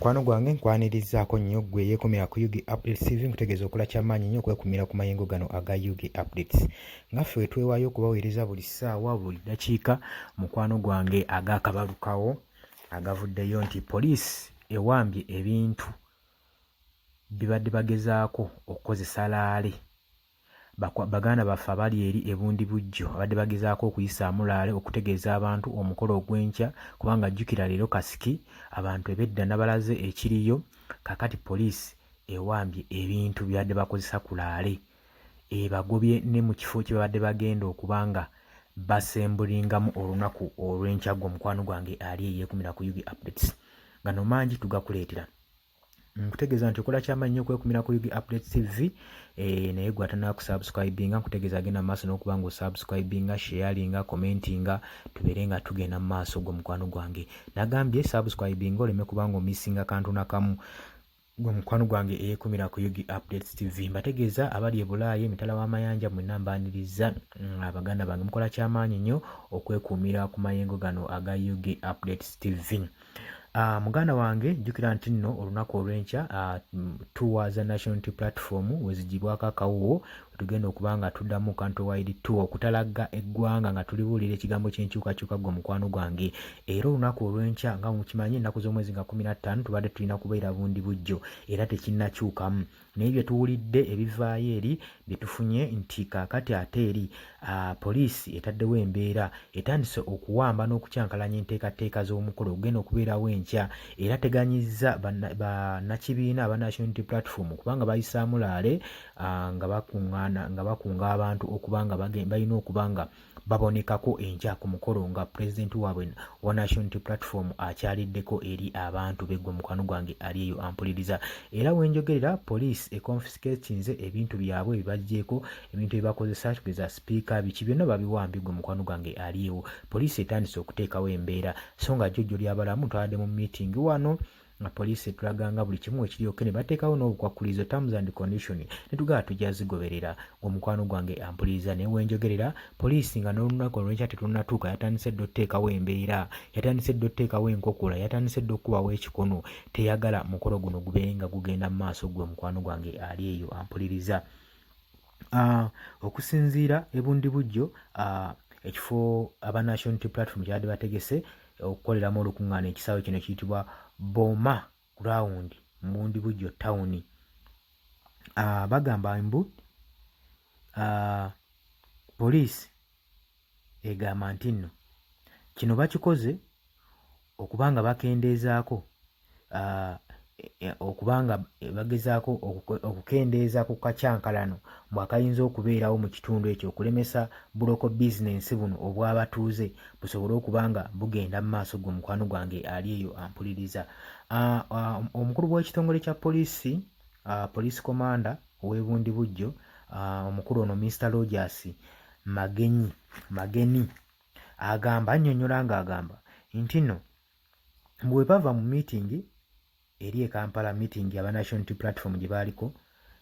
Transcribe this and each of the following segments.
Mukwano gwange nkwanirizaako nnyo ggwe eyeekumira ku Ug Updates TV, nkutegeeza okola kyamaanyi nnyo okwekumira ku mayengo gano aga Ug Updates nga ffe wetwewaayo okubaweereza buli ssaawa buli ddakiika. Mukwano gwange, agakabalukawo agavuddeyo nti poliisi ewambye ebintu bibadde bagezaako okukozesa rally. Baganda baffe abali eri e Bundibugyo abadde bagezaako okuyisaamu rally okutegeeza abantu omukolo ogw'enkya, kubanga jjukira leero kasiki abantu ebedda nabalaze ekiriyo. Kakati poliisi ewambye ebintu byabadde bakozesa ku rally, ebagobye ne mu kifo kye babadde bagenda okuba nga basembulingamu olunaku olw'enkya. Gwe omukwano gwange ali eyeekumira ku Ug Updates, gano mangi tugakuleetera. Nkutegeeza nti okola kyamaanyi nnyo okwekumira ku Ug Updates TV, naye gwe atanaba kusubscribinga, nkutegeeza agenda mu maaso n'okuba nga osubscribinga, sharinga, commentinga, tubeere nga tugenda mu maaso. Gwe mukwano gwange nagambye subscribinga oleme kuba nga omissinga kantu nakamu. Gwe mukwano gwange eyeekumira ku Ug Updates TV, mbategeeza abali e Bulaaya, emitala w'amayanja, mwenna mbaaniriza. Abaganda bange, mukola kyamaanyi nnyo okwekuumira ku mayengo gano aga Ug Updates TV. Muganda wange, jjukira nti nno olunaku olw'enkya tour za National Unity Platform wezigibwako akawuwo, tugenda okuba nga tuddamu country wide tour okutalagga eggwanga nga tulibuulira ekigambo ky'enkyukakyuka. Gwe mukwano gwange, era olunaku olw'enkya nga mukimanyi ennaku z'omwezi nga 15 tubadde tulina kubeera Bundibugyo, era tekinnakyukamu. Naye bye tuwulidde ebivaayo eri bye tufunye nti kaakati ate eri poliisi etaddewo embeera, etandise okuwamba n'okukyankalanya enteekateeka z'omukolo ogenda okubeerawo enkya, era teganyizza bannakibiina aba National Unity Platform kubanga bayisaamu rally nga bakuŋŋaana, nga bakunga abantu okuba nga balina okuba nga babonekako enkya ku mukolo nga pulezidenti waabwe wa National Unity Platform akyaliddeko eri abantu be. Gwe mukwano gwange ali eyo ampuliriza, era wenjogerera poliisi econfiscatinze ebintu byabwe, ebibaggyeko ebintu byebakozesa, tugeza sipiika, biki byonna babiwambye. Gwe mukwano gwange ali ewo, poliisi etandise okuteekawo embeera, so nga jjojjo lyabalamu twabadde mu meeting wano nga poliisi etulaganga buli kimu ekiryoke ne bateekawo n'obukwakkulizo, terms and condition, ne tugaba tujja zigoberera. Ng'omukwano gwange ampuliriza, naye wenjogerera poliisi nga n'olunaku olw'enkya tetunnatuuka yatandise dda otuteekawo embeera, yatandise dda otuteekawo enkokola, yatandise dda okukubawo ekikono, teyagala mukolo guno gubeere nga gugenda mu maaso. Gwe mukwano gwange ali eyo ampuliriza, okusinziira e Bundibugyo, ekifo aba National Unity Platform kyabadde bategese okukoleramu olukuŋŋaana, ekisaawe kino kiyitibwa Boma Ground mu Bundibugyo Town, bagamba mbu poliisi egamba nti nno kino bakikoze okuba nga bakendeezaako, okuba nga bagezaako okukendeeza ku kakyankalano mbw akayinza okubeerawo mu kitundu ekyo, okulemesa buloko bizinensi buno obw'abatuuze busobole okuba nga bugenda mu maaso. Gwe mukwano gwange ali eyo ampuliriza, omukulu w'ekitongole kya poliisi, police commander ow'e Bundibugyo, omukulu ono Mr Rogers Magenyi Mageni, agamba, annyonnyola ng'agamba nti nno bwe bava mu meeting eri e Kampala, meeting aba National Unity Platform gye baaliko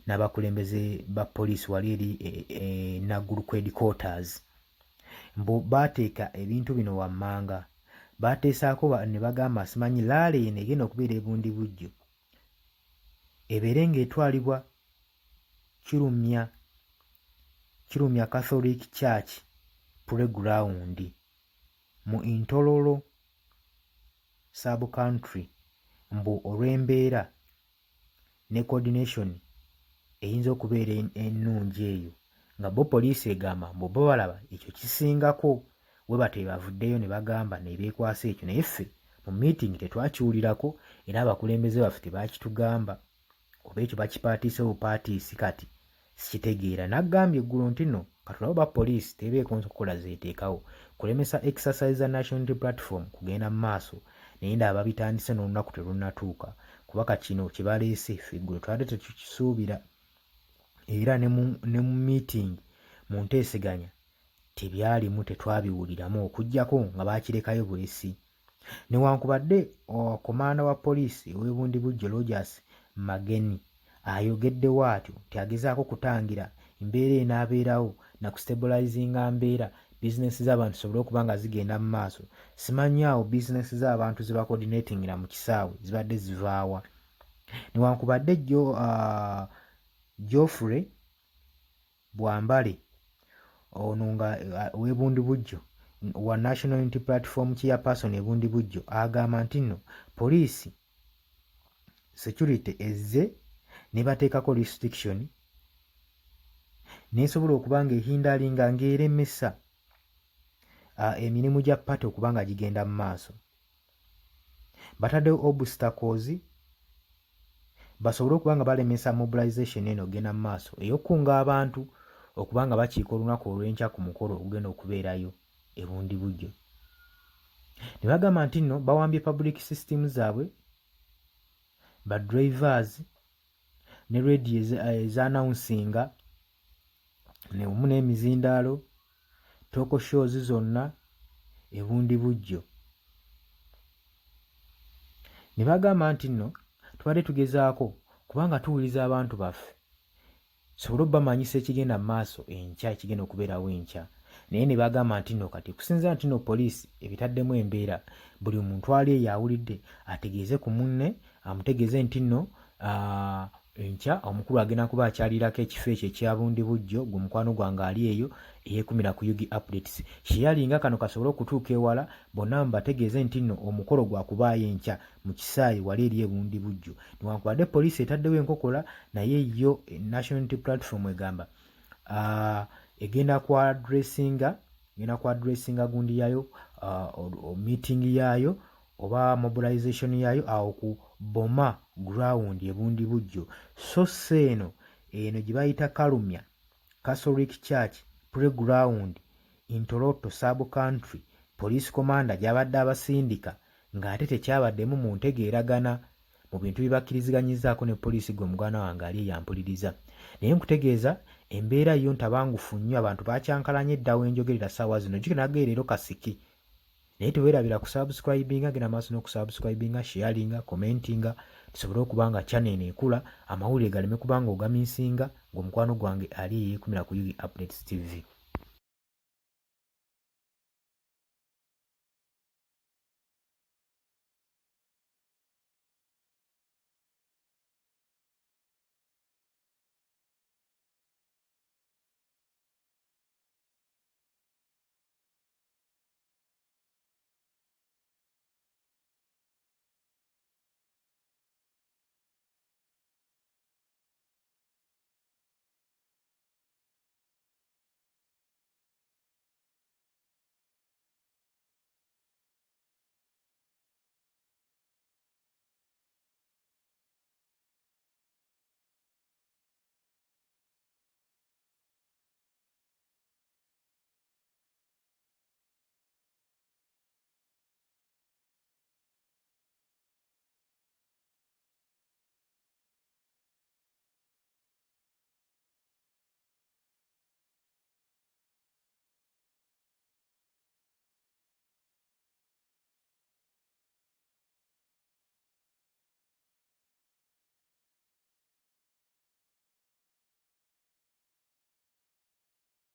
n'abakulembeze ba poliisi wali eri e Naggulu headquarters, mbu baateeka ebintu bino wammanga baateesaako ne bagamba simanyi rally eno egenda okubeera e Bundibugyo ebeere ng'etwalibwa Kirumya Catholic Church playground mu Intororo sub country, mbu olw'embeera ne coordination eyinza okubeera ennungi eyo, nga bo poliisi egamba mbu bo balaba ekyo kisingako. We batyo bavuddeyo ne bagamba ne beekwasa ekyo, naye ffe mu meeting tetwakiwulirako, era abakulembeze baffe tebakitugamba oba ekyo bakipaatiise bupaatiisi, kati sikitegeera. Naggambye eggulo nti nno katulabe oba poliisi tebeeko nkola zeeteekawo kulemesa exercise za National Unity Platform kugenda mu maaso, naye ndaba babitandise n'olunaku terunnatuuka, kuba kakino kye baleese ffe eggulo twabadde tetukisuubira, era ne mu meeting mu nteeseganya tebyalimu, tetwabiwuliramu, okuggyako nga baakirekayo bulesi. Newankubadde komanda wa poliisi ow'e Bundibugyo Rogers Mageni ayogeddewo atyo nti agezaako kutangira mbeera enaabeerawo na kustabilizinga mbeera. Bizinesi z'abantu zisobole okuba nga zigenda mu maaso. Simanyi awo bizinesi z'abantu ze bacoordinatingira mu kisaawe zibadde zivaawa. Newankubadde jo Geoffrey Bwambale ono nga ow'e Bundibugyo wa National Unity Platform Chairperson e Bundibugyo agamba nti nno poliisi security ezze nebateekako restriction nesobola okuba nga ehindalinga ng'eremesa emirimu gya party okuba nga gigenda mu maaso. Bataddewo obstacles basobole okuba nga balemesa mobilization eno ogenda mu maaso ey'okukunga abantu okuba nga bakiika olunaku olw'enkya ku mukolo ogugenda okubeerayo e Bundibugyo. Ne bagamba nti nno bawambye public system zaabwe, ba drivers ne radio ezanawunsinga wamu n'emizindaalo, talk shows zonna e Bundibugyo. Ne bagamba nti nno tubadde tugezaako kubanga tuwuliza abantu baffe sobole obamanyisa ekigenda mu maaso enkya, ekigenda okubeerawo enkya. Naye ne bagamba nti nno kati okusinziira nti nno poliisi ebitaddemu embeera, buli muntu ali eyo awulidde ategeeze ku munne, amutegeeze nti nno enkya omukulu agenda kuba akyalirako ekifo ekyo ekya Bundibugyo. Gwe mukwano gwange ali eyo eyeekumira ku UG Updates, sharinga kano kasobole okutuuka ewala, bonna mubategeeze nti nno omukolo gwakubaayo enkya mu kisaawe wali eri e Bundibugyo. Newankubadde poliisi etaddewo enkokola, naye yo National Unity Platform egamba egenda ku addressinga, egenda ku addressinga gundi yayo, meeting yaayo oba mobilization yaayo awo ku Boma ground e Bundibugyo. So si eno eno gye bayita Kalumya Catholic Church playground in Toroto sub country, police commander gy'abadde abasindika ng'ate tekyabaddemu mu ntegeeragana mu bintu bye bakkiriziganyizzaako ne poliisi. Gwe muganda wange ali eyampuliriza, naye nkutegeeza embeera yo ntabangufu nnyo, abantu bakyankalanye edda wenjogerera ssaawa zino. Jjukira nagee leero kasiki, naye teweerabira kusubscribinga, genda maaso n'okusubscribinga, sharinga, commentinga, tusobole okuba nga channel eno ekula, amawulire galeme kuba nga ogamisinga ng'omukwano gwange ali eyeekumira ku UG Updates TV.